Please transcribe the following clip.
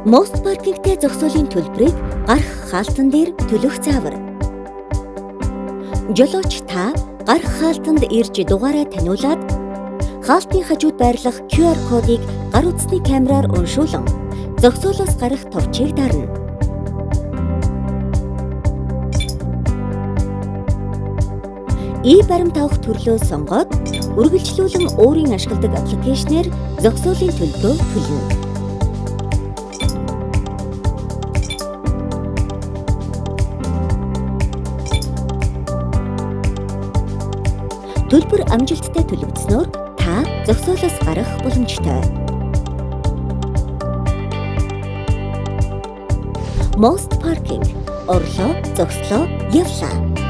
Most Parking-тэй зогсоолын төлбөрийг гарах хаалтан дээр төлөх заавар. Жолооч та гарах хаалтанд ирж дугаараа таниулаад хаалтын хажууд байрлах QR кодыг гар утасны камераар уншуулан зогсоолоос гарах товчийг дарна. E-баримт авах төрлөө сонгоод үргэлжлүүлэн өөрийн ашигладаг аппликейшнээр зогсоолын төлбөрөө төлнө. Төлбөр амжилттай төлөгдснөөр та зогсоолоос гарах боломжтой. Most Parking. Орлоо, зогслоо, явлаа.